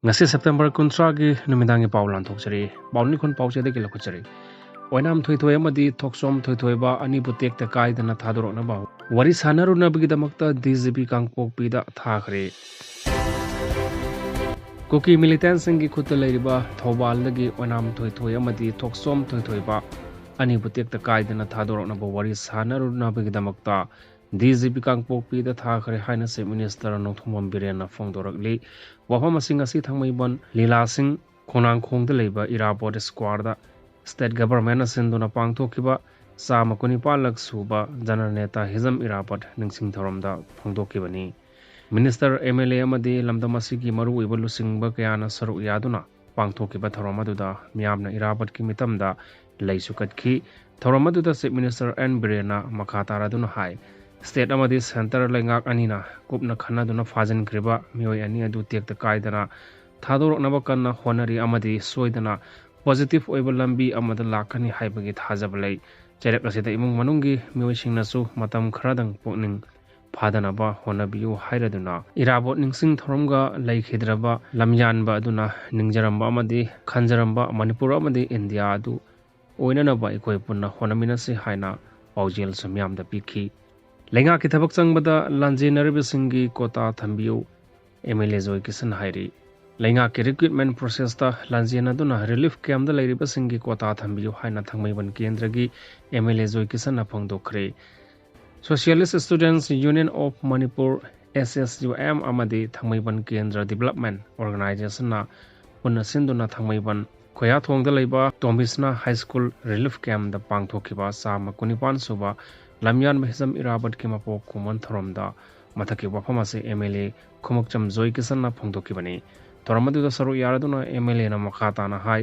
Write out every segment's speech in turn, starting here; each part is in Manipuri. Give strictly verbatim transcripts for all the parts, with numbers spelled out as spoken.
ꯉꯁꯤ ꯁꯦꯞꯇꯦꯝꯕꯔ ꯀꯨꯟꯊ꯭ꯔꯥꯒꯤ ꯅꯨꯃꯤꯗꯥꯡꯒꯤ ꯄꯥꯎ ꯂꯥꯟꯊꯣꯛꯆꯔꯤ꯫ ꯄꯥꯎ ꯅꯤꯈꯨꯟ ꯄꯥꯎꯆꯦꯗꯒꯤ ꯂꯧꯈꯠꯆꯔꯤ꯫ ꯑꯣꯏꯅꯥꯝ ꯊꯣꯏꯊꯣꯏ ꯑꯃꯗꯤ ꯊꯣꯛꯆꯣꯝ ꯊꯣꯏꯊꯣꯏꯕ ꯑꯅꯤꯕꯨ ꯇꯦꯛꯇ ꯀꯥꯏꯗꯅ ꯊꯥꯗꯣꯔꯛꯅꯕ ꯋꯥꯔꯤ ꯁꯥꯟꯅꯔꯨꯅꯕꯒꯤꯗꯃꯛꯇ ꯗꯤ ꯖꯤ ꯄꯤ ꯀꯥꯡꯄꯣꯛꯄꯤꯗ ꯊꯥꯈ꯭ꯔꯦ꯫ ꯀꯨꯀꯤ ꯃꯤꯂꯤꯇꯦꯟꯁꯤꯡꯒꯤ ꯈꯨꯠꯇ ꯂꯩꯔꯤꯕ ꯊꯧꯕꯥꯜꯗꯒꯤ ꯑꯣꯏꯅꯥꯝ ꯊꯣꯏꯊꯣꯏ ꯑꯃꯗꯤ ꯊꯣꯛꯆꯣꯝ ꯊꯣꯏꯊꯣꯏꯕ ꯑꯅꯤꯕꯨ ꯇꯦꯛꯇ ꯀꯥꯏꯗꯅ ꯊꯥꯗꯣꯔꯛꯅꯕ ꯋꯥꯔꯤ ꯁꯥꯟꯅꯔꯨꯅꯕꯒꯤꯗꯃꯛꯇ ꯗꯤ ꯖꯤ ꯄꯤ ꯀꯥꯡꯄꯣꯛꯄꯤꯗ ꯊꯥꯈ꯭ꯔꯦ ꯍꯥꯏꯅ ꯆꯤꯐ ꯃꯤꯅꯤꯁꯇꯔ ꯅꯣꯡꯊꯣꯝꯕꯝ ꯕꯤꯔꯦꯟꯅ ꯐꯣꯡꯗꯣꯔꯛꯂꯤ꯫ ꯋꯥꯐꯝ ꯑꯁꯤ ꯉꯁꯤ ꯊꯥꯡꯃꯩꯕꯟ ꯂꯤꯂꯥ ꯁꯤꯡ ꯈꯣꯡꯅꯥꯡꯈꯣꯡꯗ ꯂꯩꯕ ꯏꯔꯥꯕꯣꯠ ꯁ꯭ꯀ꯭ꯋꯥꯔꯗ ꯁ꯭ꯇꯦꯠ ꯒꯚꯔꯟꯃꯦꯟꯠꯅ ꯁꯤꯟꯗꯨꯅ ꯄꯥꯡꯊꯣꯛꯈꯤꯕ ꯆꯥꯝꯃ ꯀꯨꯟꯅꯤꯄꯥꯜꯂꯛ ꯁꯨꯕ ꯖꯅꯔꯦꯇꯥ ꯍꯤꯖꯝ ꯏꯔꯥꯕꯣꯠ ꯅꯤꯡꯁꯤꯡ ꯊꯧꯔꯝꯗ ꯐꯣꯡꯗꯣꯛꯈꯤꯕꯅꯤ꯫ ꯃꯤꯅꯤꯁꯇꯔ, ꯑꯦꯝ ꯑꯦꯜ ꯑꯦ ꯑꯃꯗꯤ ꯂꯝꯗꯝ ꯑꯁꯤꯒꯤ ꯃꯔꯨꯑꯣꯏꯕ ꯂꯨꯆꯤꯡꯕ ꯀꯌꯥꯅ ꯁꯔꯨꯛ ꯌꯥꯗꯨꯅ ꯄꯥꯡꯊꯣꯛꯈꯤꯕ ꯊꯧꯔꯝ ꯑꯗꯨꯗ ꯃꯤꯌꯥꯝꯅ ꯏꯔꯥꯕꯣꯠꯀꯤ ꯃꯤꯇꯝꯗ ꯂꯩꯁꯨ ꯀꯠꯈꯤ꯫ ꯊꯧꯔꯝ ꯑꯗꯨꯗ ꯆꯤꯐ ꯃꯤꯅꯤꯁꯇꯔ ꯑꯦꯟ ꯕꯤꯔꯦꯟꯅ ꯃꯈꯥ ꯇꯥꯔꯗꯨꯅ ꯍꯥꯏ, ꯁ꯭ꯇꯦꯠ ꯑꯃꯗꯤ ꯁꯦꯟꯇꯔ ꯂꯩꯉꯥꯛ ꯑꯅꯤꯅ ꯀꯨꯞꯅ ꯈꯟꯅꯗꯨꯅ ꯐꯥꯖꯤꯟꯈ꯭ꯔꯤꯕ ꯃꯤꯑꯣꯏ ꯑꯅꯤ ꯑꯗꯨ ꯇꯦꯛꯇ ꯀꯥꯏꯗꯅ ꯊꯥꯗꯣꯔꯛꯅꯕ ꯀꯟꯅ ꯍꯣꯠꯅꯔꯤ ꯑꯃꯗꯤ ꯁꯣꯏꯗꯅ ꯄꯣꯖꯤꯇꯤꯚ ꯑꯣꯏꯕ ꯂꯝꯕꯤ ꯑꯃꯗ ꯂꯥꯛꯀꯅꯤ ꯍꯥꯏꯕꯒꯤ ꯊꯥꯖꯕ ꯂꯩ꯫ ꯆꯩꯔꯛ ꯑꯁꯤꯗ ꯏꯃꯨꯡ ꯃꯅꯨꯡꯒꯤ ꯃꯤꯑꯣꯏꯁꯤꯡꯅꯁꯨ ꯃꯇꯝ ꯈꯔꯗꯪ ꯄꯨꯛꯅꯤꯡ ꯐꯥꯗꯅꯕ ꯍꯣꯠꯅꯕꯤꯌꯨ ꯍꯥꯏꯔꯗꯨꯅ ꯏꯔꯥꯕꯣꯠ ꯅꯤꯡꯁꯤꯡ ꯊꯧꯔꯝꯒ ꯂꯩꯈꯤꯗ꯭ꯔꯕ ꯂꯝꯌꯥꯟꯕ ꯑꯗꯨꯅ ꯅꯤꯡꯖꯔꯝꯕ ꯑꯃꯗꯤ ꯈꯟꯖꯔꯝꯕ ꯃꯅꯤꯄꯨꯔ ꯑꯃꯗꯤ ꯏꯟꯗꯤꯌꯥ ꯑꯗꯨ ꯑꯣꯏꯅꯅꯕ ꯑꯩꯈꯣꯏ ꯄꯨꯟꯅ ꯍꯣꯠꯅꯃꯤꯟꯅꯁꯤ ꯍꯥꯏꯅ ꯄꯥꯎꯖꯦꯜꯁꯨ ꯃꯤꯌꯥꯝꯗ ꯄꯤꯈꯤ꯫ ꯂꯩꯉꯥꯛꯀꯤ ꯊꯕꯛ ꯆꯪꯕꯗ ꯂꯥꯟꯖꯦꯟꯅꯔꯤꯕꯁꯤꯡꯒꯤ ꯀꯣꯇꯥ ꯊꯝꯕꯤꯌꯨ, ꯑꯦꯝ ꯑꯦꯜ ꯑꯦ ꯖꯣꯏ ꯀꯤꯁꯟ ꯍꯥꯏꯔꯤ꯫ ꯂꯩꯉꯥꯛꯀꯤ ꯔꯤꯀ꯭ꯔꯨꯠꯃꯦꯟ ꯄ꯭ꯔꯣꯁꯦꯁꯇ ꯂꯥꯟꯖꯦꯟꯅꯗꯨꯅ ꯔꯤꯂꯤꯐ ꯀꯦꯝꯞꯇ ꯂꯩꯔꯤꯕꯁꯤꯡꯒꯤ ꯀꯣꯇꯥ ꯊꯝꯕꯤꯌꯨ ꯍꯥꯏꯅ ꯊꯥꯡꯃꯩꯕꯟ ꯀꯦꯟꯗ꯭ꯔꯒꯤ ꯑꯦꯝ ꯑꯦꯜ ꯑꯦ ꯖꯣꯏ ꯀꯤꯁꯟꯅ ꯐꯣꯡꯗꯣꯛꯈ꯭ꯔꯦ꯫ Socialist Students Union of Manipur, S S U M, ꯑꯃꯗꯤ ꯊꯥꯡꯃꯩꯕꯟ ꯀꯦꯟꯗ꯭ꯔ ꯗꯤꯕꯦꯂꯞꯃꯦꯟ ꯑꯣꯔꯒꯅꯥꯏꯖꯦꯁꯟꯅ ꯄꯨꯟꯅ ꯁꯤꯟꯗꯨꯅ ꯊꯥꯡꯃꯩꯕꯟ ꯈꯣꯌꯥꯊꯣꯡꯗ ꯂꯩꯕ ꯇꯣꯝꯕꯤꯁꯅꯥ ꯍꯥꯏ ꯁ꯭ꯀꯨꯜ ꯔꯤꯂꯤꯐ ꯀꯦꯝꯞꯇ ꯄꯥꯡꯊꯣꯛꯈꯤꯕ ꯆꯥꯝꯃ ꯀꯨꯟꯅꯤꯄꯥꯟ ꯁꯨꯕ ꯂꯝꯌꯥꯟꯕ ꯍꯤꯖꯝ ꯏꯔꯥꯕꯠꯀꯤ ꯃꯄꯣꯛ ꯀꯨꯝꯑꯣꯟ ꯊꯧꯔꯝꯗ ꯃꯊꯛꯀꯤ ꯋꯥꯐꯝ ꯑꯁꯤ ꯑꯦꯝ ꯑꯦꯜ ꯑꯦ ꯈꯨꯃꯨꯛꯆꯝ ꯖꯣꯏ ꯀꯤꯁꯟꯅ ꯐꯣꯡꯗꯣꯛꯈꯤꯕꯅꯤ꯫ ꯊꯧꯔꯝ ꯑꯗꯨꯗ ꯁꯔꯨꯛ ꯌꯥꯔꯗꯨꯅ ꯑꯦꯝ ꯑꯦꯜ ꯑꯦꯅ ꯃꯈꯥ ꯇꯥꯅ ꯍꯥꯏ,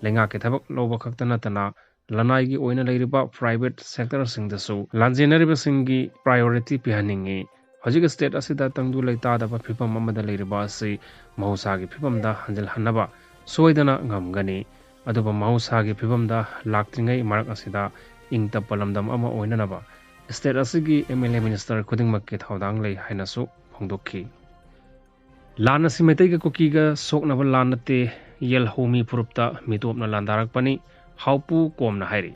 ꯂꯩꯉꯥꯛꯀꯤ ꯊꯕꯛ ꯂꯧꯕ ꯈꯛꯇ ꯅꯠꯇꯅ ꯂꯅꯥꯏꯒꯤ ꯑꯣꯏꯅ ꯂꯩꯔꯤꯕ ꯄ꯭ꯔꯥꯏꯚꯦꯠ ꯁꯦꯛꯇꯔꯁꯤꯡꯗꯁꯨ ꯂꯥꯟꯖꯦꯟꯅꯔꯤꯕꯁꯤꯡꯒꯤ ꯄ꯭ꯔꯥꯏꯌꯣꯔꯤꯇꯤ ꯄꯤꯍꯟꯅꯤꯡꯏ꯫ ꯍꯧꯖꯤꯛ ꯁ꯭ꯇꯦꯠ ꯑꯁꯤꯗ ꯇꯪꯗꯨ ꯂꯩꯇꯥꯗꯕ ꯐꯤꯕꯝ ꯑꯃꯗ ꯂꯩꯔꯤꯕ ꯑꯁꯤ ꯃꯍꯧꯁꯥꯒꯤ ꯐꯤꯕꯝꯗ ꯍꯟꯖꯤꯜꯍꯟꯅꯕ ꯁꯣꯏꯗꯅ ꯉꯝꯒꯅꯤ꯫ ꯑꯗꯨꯕꯨ ꯃꯍꯧꯁꯥꯒꯤ ꯐꯤꯕꯝꯗ ꯂꯥꯛꯇ꯭ꯔꯤꯉꯩ ꯃꯔꯛ ꯑꯁꯤꯗ ꯏꯪ ꯇꯞꯄ ꯂꯝꯗꯝ ꯑꯃ ꯑꯣꯏꯅꯅꯕ ꯁ꯭ꯇꯦꯠ ꯑꯁꯤꯒꯤ ꯑꯦꯝ ꯑꯦꯜ ꯑꯦ ꯃꯤꯅꯤꯁꯇꯔ ꯈꯨꯗꯤꯡꯃꯛꯀꯤ ꯊꯧꯗꯥꯡ ꯂꯩ ꯍꯥꯏꯅꯁꯨ ꯐꯣꯡꯗꯣꯛꯈꯤ꯫ ꯂꯥꯟ ꯑꯁꯤ ꯃꯩꯇꯩꯒ ꯀꯨꯀꯤꯒ ꯁꯣꯛꯅꯕ ꯂꯥꯟ ꯅꯠꯇꯦ, ꯌꯦꯜꯍꯧꯃꯤ ꯐꯨꯔꯨꯞꯇ ꯃꯤꯇꯣꯞꯅ ꯂꯥꯟꯗꯥꯔꯛꯄꯅꯤ, ꯍꯥꯎꯄꯨ ꯀꯣꯝꯅ ꯍꯥꯏꯔꯤ꯫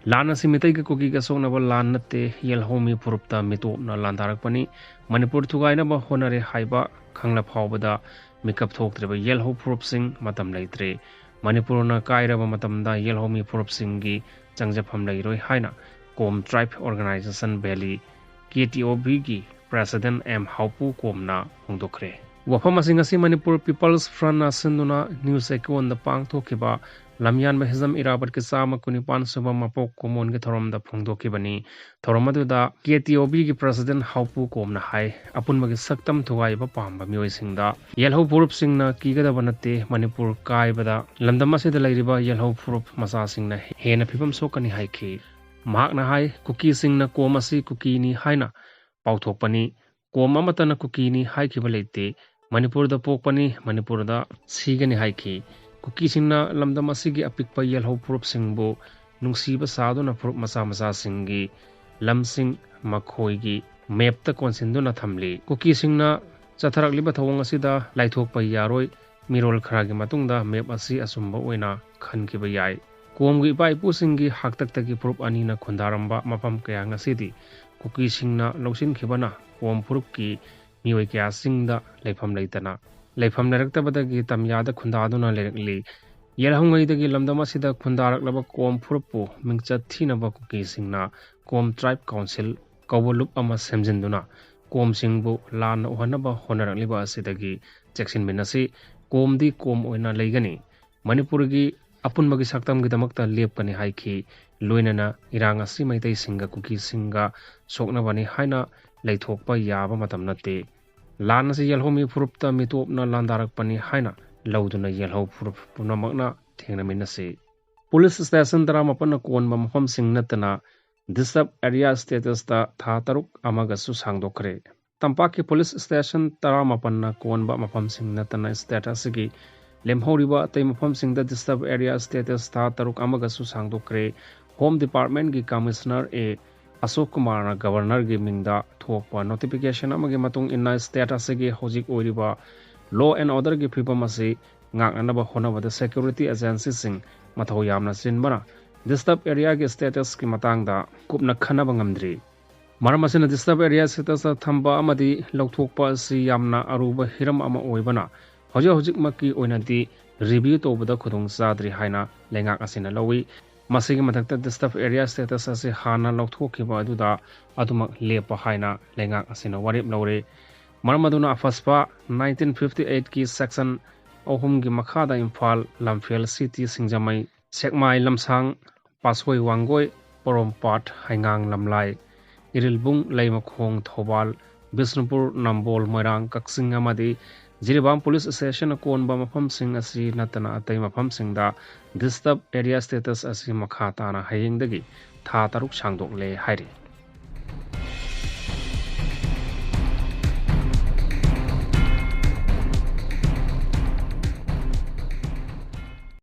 ꯂꯥꯟ ꯑꯁꯤ ꯃꯩꯇꯩꯒ ꯀꯨꯀꯤꯒ ꯁꯣꯛꯅꯕ ꯂꯥꯟ ꯅꯠꯇꯦ, ꯌꯦꯜꯍꯧꯃꯤ ꯐꯨꯔꯨꯞꯇ ꯃꯤꯇꯣꯞꯅ ꯂꯥꯟꯗꯥꯔꯛꯄꯅꯤ꯫ ꯃꯅꯤꯄꯨꯔ ꯊꯨꯒꯥꯏꯅꯕ ꯍꯣꯠꯅꯔꯦ ꯍꯥꯏꯕ ꯈꯪꯂ ꯐꯥꯎꯕꯗ ꯃꯤꯀꯞ ꯊꯣꯛꯇ꯭ꯔꯤꯕ ꯌꯦꯜꯍꯧ ꯐꯨꯔꯨꯞꯁꯤꯡ ꯃꯇꯝ ꯂꯩꯇ꯭ꯔꯦ꯫ ꯃꯅꯤꯄꯨꯔꯅ ꯀꯥꯏꯔꯕ ꯃꯇꯝꯗ ꯌꯦꯜꯍꯧꯃꯤ ꯐꯨꯔꯨꯞꯁꯤꯡꯒꯤ ꯆꯪꯖꯐꯝ ꯂꯩꯔꯣꯏ ꯍꯥꯏꯅ ꯀꯣꯝ ꯇ꯭ꯔꯥꯏꯕ ꯑꯣꯔꯒꯅꯥꯏꯖꯦꯁꯟ ꯚꯦꯂꯤ, ꯀꯦ ꯇꯤ ꯑꯣ ꯚꯤꯒꯤ ꯄ꯭ꯔꯦꯁꯤꯗꯦꯟ ꯑꯦꯝ ꯍꯥꯎꯄꯨ ꯀꯣꯝꯅ ꯐꯣꯡꯗꯣꯛꯈ꯭ꯔꯦ꯫ ꯋꯥꯐꯝ ꯑꯁꯤ ꯉꯁꯤ ꯃꯅꯤꯄꯨꯔ ꯄꯤꯄꯜꯁ ꯐ꯭ꯔꯟꯠꯅ ꯁꯤꯟꯗꯨꯅ ꯅ꯭ꯌꯨꯁ ꯑꯦꯀꯣꯟꯗ ꯄꯥꯡꯊꯣꯛꯈꯤꯕ ꯂꯝꯌꯥꯟꯕ ꯍꯤꯖꯝ ꯏꯔꯥꯕꯠꯀꯤ ꯆꯥꯝꯃ ꯀꯨꯟꯅꯤꯄꯥꯟ ꯁꯨꯕ ꯃꯄꯣꯛ ꯀꯨꯝꯑꯣꯟꯒꯤ ꯊꯧꯔꯝꯗ ꯐꯣꯡꯗꯣꯛꯈꯤꯕꯅꯤ꯫ ꯊꯧꯔꯝ ꯑꯗꯨꯗ ꯀꯦ ꯇꯤ ꯑꯣ ꯚꯤꯒꯤ ꯄ꯭ꯔꯦꯁꯤꯗꯦꯟ ꯍꯥꯎꯄꯨ ꯀꯣꯝꯅ ꯍꯥꯏ, ꯑꯄꯨꯟꯕꯒꯤ ꯁꯛꯇꯝ ꯊꯨꯒꯥꯏꯕ ꯄꯥꯝꯕ ꯃꯤꯑꯣꯏꯁꯤꯡꯗ ꯌꯦꯜꯍꯧ ꯐꯨꯔꯨꯞꯁꯤꯡꯅ ꯀꯤꯒꯗꯕ ꯅꯠꯇꯦ꯫ ꯃꯅꯤꯄꯨꯔ ꯀꯥꯏꯕꯗ ꯂꯝꯗꯝ ꯑꯁꯤꯗ ꯂꯩꯔꯤꯕ ꯌꯦꯜꯍꯧ ꯐꯨꯔꯨꯞ ꯃꯆꯥꯁꯤꯡꯅ ꯍꯦꯟꯅ ꯐꯤꯕꯝ ꯁꯣꯛꯀꯅꯤ ꯍꯥꯏꯈꯤ꯫ ꯃꯍꯥꯛꯅ ꯍꯥꯏ, ꯀꯨꯀꯤꯁꯤꯡꯅ ꯀꯣꯝ ꯑꯁꯤ ꯀꯨꯀꯤꯅꯤ ꯍꯥꯏꯅ ꯄꯥꯎꯊꯣꯛꯄꯅꯤ꯫ ꯀꯣꯝ ꯑꯃꯠꯇꯅ ꯀꯨꯀꯤꯅꯤ ꯍꯥꯏꯈꯤꯕ ꯂꯩꯇꯦ꯫ ꯃꯅꯤꯄꯨꯔꯗ ꯄꯣꯛꯄꯅꯤ, ꯃꯅꯤꯄꯨꯔꯗ ꯁꯤꯒꯅꯤ ꯍꯥꯏꯈꯤ꯫ ꯀꯨꯀꯤꯁꯤꯡꯅ ꯂꯝꯗꯝ ꯑꯁꯤꯒꯤ ꯑꯄꯤꯛꯄ ꯌꯦꯜꯍꯧ ꯐꯨꯔꯨꯞꯁꯤꯡꯕꯨ ꯅꯨꯡꯁꯤꯕ ꯁꯥꯗꯨꯅ ꯐꯨꯔꯨꯞ ꯃꯆꯥ ꯃꯆꯥꯁꯤꯡꯒꯤ ꯂꯝꯁꯤꯡ ꯃꯈꯣꯏꯒꯤ ꯃꯦꯞꯇ ꯀꯣꯟꯁꯤꯟꯗꯨꯅ ꯊꯝꯂꯤ꯫ ꯀꯨꯀꯤꯁꯤꯡꯅ ꯆꯠꯊꯔꯛꯂꯤꯕ ꯊꯧꯑꯣꯡ ꯑꯁꯤꯗ ꯂꯥꯏꯊꯣꯛꯄ ꯌꯥꯔꯣꯏ꯫ ꯃꯤꯔꯣꯜ ꯈꯔꯒꯤ ꯃꯇꯨꯡꯗ ꯃꯦꯞ ꯑꯁꯤ ꯑꯆꯨꯝꯕ ꯑꯣꯏꯅ ꯈꯟꯈꯤꯕ ꯌꯥꯏ꯫ ꯀꯣꯝꯒꯤ ꯏꯄꯥ ꯏꯄꯨꯁꯤꯡꯒꯤ ꯍꯥꯛꯇꯛꯇꯒꯤ ꯐꯨꯔꯨꯞ ꯑꯅꯤꯅ ꯈꯨꯟꯗꯥꯔꯝꯕ ꯃꯐꯝ ꯀꯌꯥ ꯉꯁꯤꯗꯤ ꯀꯨꯀꯤꯁꯤꯡꯅ ꯂꯧꯁꯤꯟꯈꯤꯕꯅ ꯀꯣꯝ ꯐꯨꯔꯨꯞꯀꯤ ꯃꯤꯑꯣꯏ ꯀꯌꯥꯁꯤꯡꯗ ꯂꯩꯐꯝ ꯂꯩꯇꯅ, ꯂꯩꯐꯝ ꯂꯩꯔꯛꯇꯕꯗꯒꯤ ꯇꯝꯌꯥꯗ ꯈꯨꯟꯗꯥꯗꯨꯅ ꯂꯩꯔꯛꯂꯤ꯫ ꯌꯦꯜꯍꯧꯉꯩꯗꯒꯤ ꯂꯝꯗꯝ ꯑꯁꯤꯗ ꯈꯨꯟꯗꯥꯔꯛꯂꯕ ꯀꯣꯝ ꯐꯨꯔꯨꯞꯄꯨ ꯃꯤꯡꯆꯠ ꯊꯤꯅꯕ ꯀꯨꯀꯤꯁꯤꯡꯅ ꯀꯣꯝ ꯇ꯭ꯔꯥꯏꯕ ꯀꯥꯎꯟꯁꯤꯜ ꯀꯧꯕ ꯂꯨꯞ ꯑꯃ ꯁꯦꯝꯖꯤꯟꯗꯨꯅ ꯀꯣꯝꯁꯤꯡꯕꯨ ꯂꯥꯟꯅ ꯎꯍꯟꯅꯕ ꯍꯣꯠꯅꯔꯛꯂꯤꯕ ꯑꯁꯤꯗꯒꯤ ꯆꯦꯛꯁꯤꯟꯃꯤꯟꯅꯁꯤ꯫ ꯀꯣꯝꯗꯤ ꯀꯣꯝ ꯑꯣꯏꯅ ꯂꯩꯒꯅꯤ꯫ ꯃꯅꯤꯄꯨꯔꯒꯤ ꯑꯄꯨꯟꯕꯒꯤ ꯁꯛꯇꯝꯒꯤꯗꯃꯛꯇ ꯂꯦꯞꯀꯅꯤ ꯍꯥꯏꯈꯤ꯫ ꯂꯣꯏꯅꯅ ꯏꯔꯥꯡ ꯑꯁꯤ ꯃꯩꯇꯩꯁꯤꯡꯒ ꯀꯨꯀꯤꯁꯤꯡꯒ ꯁꯣꯛꯅꯕꯅꯤ ꯍꯥꯏꯅ ꯂꯩꯊꯣꯛꯄ ꯌꯥꯕ ꯃꯇꯝ ꯅꯠꯇꯦ꯫ ꯂꯥꯟ ꯑꯁꯤ ꯌꯦꯜꯍꯧꯃꯤ ꯐꯨꯔꯨꯞꯇ ꯃꯤꯇꯣꯞꯅ ꯂꯥꯟꯗꯥꯔꯛꯄꯅꯤ ꯍꯥꯏꯅ ꯂꯧꯗꯨꯅ ꯌꯦꯜꯍꯧ ꯐꯨꯔꯨꯞ ꯄꯨꯝꯅꯃꯛꯅ ꯊꯦꯡꯅꯃꯤꯟꯅꯁꯤ꯫ ꯄꯨꯂꯤꯁ ꯁ꯭ꯇꯦꯁꯟ ꯇꯔꯥꯃꯥꯄꯟꯅ ꯀꯣꯟꯕ ꯃꯐꯝꯁꯤꯡ ꯅꯠꯇꯅ ꯗꯤꯁꯇꯔꯕ ꯑꯦꯔꯤꯌꯥ ꯁ꯭ꯇꯦꯇꯁꯇ ꯊꯥ ꯇꯔꯨꯛ ꯑꯃꯒꯁꯨ ꯁꯥꯡꯗꯣꯛꯈ꯭ꯔꯦ꯫ ꯇꯝꯄꯥꯛꯀꯤ ꯄꯨꯂꯤꯁ ꯁ꯭ꯇꯦꯁꯟ ꯇꯔꯥꯃꯥꯄꯟꯅ ꯀꯣꯟꯕ ꯃꯐꯝꯁꯤꯡ ꯅꯠꯇꯅ ꯁ꯭ꯇꯦꯠ ꯑꯁꯤꯒꯤ ꯂꯦꯝꯍꯧꯔꯤꯕ ꯑꯇꯩ ꯃꯐꯝꯁꯤꯡꯗ ꯗꯤꯁꯇꯔꯕ ꯑꯦꯔꯤꯌꯥ ꯁ꯭ꯇꯦꯇꯁ ꯊꯥ ꯇꯔꯨꯛ ꯑꯃꯒꯁꯨ ꯁꯥꯡꯗꯣꯛꯈ꯭ꯔꯦ꯫ ꯍꯣꯝ ꯗꯤꯄꯥꯔꯠꯃꯦꯟꯒꯤ ꯀꯃꯤꯁꯅꯔ ꯑꯦ ꯑꯁꯣꯛ ꯀꯨꯃꯥꯔꯅ ꯒꯕꯔꯅꯔꯒꯤ ꯃꯤꯡꯗ ꯊꯣꯛꯄ ꯅꯣꯇꯤꯐꯤꯀꯦꯁꯟ ꯑꯃꯒꯤ ꯃꯇꯨꯡ ꯏꯟꯅ ꯁ꯭ꯇꯦꯠ ꯑꯁꯤꯒꯤ ꯍꯧꯖꯤꯛ ꯑꯣꯏꯔꯤꯕ law and orderꯒꯤ ꯐꯤꯕꯝ ꯑꯁꯤ ꯉꯥꯛꯅꯅꯕ ꯍꯣꯠꯅꯕꯗ ꯁꯦꯀ꯭ꯌꯨꯔꯤꯇꯤ ꯑꯦꯖꯦꯟꯁꯤꯁꯤꯡ ꯃꯊꯧ ꯌꯥꯝꯅ ꯆꯤꯟꯕꯅ ꯗꯤꯁꯇꯔꯕ ꯑꯦꯔꯤꯌꯥꯒꯤ ꯁ꯭ꯇꯦꯇꯁꯀꯤ ꯃꯇꯥꯡꯗ ꯀꯨꯞꯅ ꯈꯟꯅꯕ ꯉꯝꯗ꯭ꯔꯤ꯫ ꯃꯔꯝ ꯑꯁꯤꯅ ꯗꯤꯁꯇꯔꯕ ꯑꯦꯔꯤꯌꯥ ꯁ꯭ꯇꯦꯇꯁꯇ ꯊꯝꯕ ꯑꯃꯗꯤ ꯂꯧꯊꯣꯛꯄ ꯑꯁꯤ ꯌꯥꯝꯅ ꯑꯔꯨꯕ ꯍꯤꯔꯝ ꯑꯃ ꯑꯣꯏꯕꯅ ꯍꯧꯖꯤꯛ ꯍꯧꯖꯤꯛꯃꯛꯀꯤ ꯑꯣꯏꯅꯗꯤ ꯔꯤꯚꯤꯌꯨ ꯇꯧꯕꯗ ꯈꯨꯗꯣꯡ ꯆꯥꯗ꯭ꯔꯤ ꯍꯥꯏꯅ ꯂꯩꯉꯥꯛ ꯑꯁꯤꯅ ꯂꯧꯏ꯫ ꯃꯁꯤꯒꯤ ꯃꯊꯛꯇ ꯗꯤꯁꯇꯔꯕ ꯑꯦꯔꯤꯌꯥ ꯁ꯭ꯇꯦꯇꯁ ꯑꯁꯤ ꯍꯥꯟꯅ ꯂꯧꯊꯣꯛꯈꯤꯕ ꯑꯗꯨꯗ ꯑꯗꯨꯃꯛ ꯂꯦꯞꯄ ꯍꯥꯏꯅ ꯂꯩꯉꯥꯛ ꯑꯁꯤꯅ ꯋꯥꯔꯦꯞ ꯂꯧꯔꯦ꯫ ꯃꯔꯝ ꯑꯗꯨꯅ ꯑꯐꯁꯄꯥ nineteen fifty eightꯀꯤ ꯁꯦꯛꯁꯟ ꯑꯍꯨꯝꯒꯤ ꯃꯈꯥꯗ ꯏꯝꯐꯥꯜ, ꯂꯝꯐꯦꯜ ꯁꯤꯇꯤ, ꯁꯤꯡꯖꯃꯩ, ꯁꯦꯛꯃꯥꯏ, ꯂꯝꯁꯥꯡ, ꯄꯥꯠꯁꯣꯏ, ꯋꯥꯡꯒꯣꯏ, ꯄꯣꯔꯣꯝꯄꯥꯠ, ꯍꯩꯉꯥꯡ, ꯂꯝꯂꯥꯏ, ꯏꯔꯤꯜꯕꯨꯡ, ꯂꯩꯃꯈꯣꯡ, ꯊꯧꯕꯥꯜ, ꯕꯤꯁꯅꯨꯄꯨꯔ, ꯅꯝꯕꯣꯜ, ꯃꯣꯏꯔꯥꯡ, ꯀꯛꯆꯤꯡ ꯑꯃꯗꯤ ꯖꯤꯔꯤꯕꯥꯝ ꯄꯨꯂꯤꯁ ꯁ꯭ꯇꯦꯁꯟꯅ ꯀꯣꯟꯕ ꯃꯐꯝꯁꯤꯡ ꯑꯁꯤ ꯅꯠꯇꯅ ꯑꯇꯩ ꯃꯐꯝꯁꯤꯡꯗ ꯗꯤꯁꯇꯔꯕ ꯑꯦꯔꯤꯌꯥ ꯁ꯭ꯇꯦꯇꯁ ꯑꯁꯤ ꯃꯈꯥ ꯇꯥꯅ ꯍꯌꯦꯡꯗꯒꯤ ꯊꯥ ꯇꯔꯨꯛ ꯁꯥꯡꯗꯣꯛꯂꯦ ꯍꯥꯏꯔꯤ꯫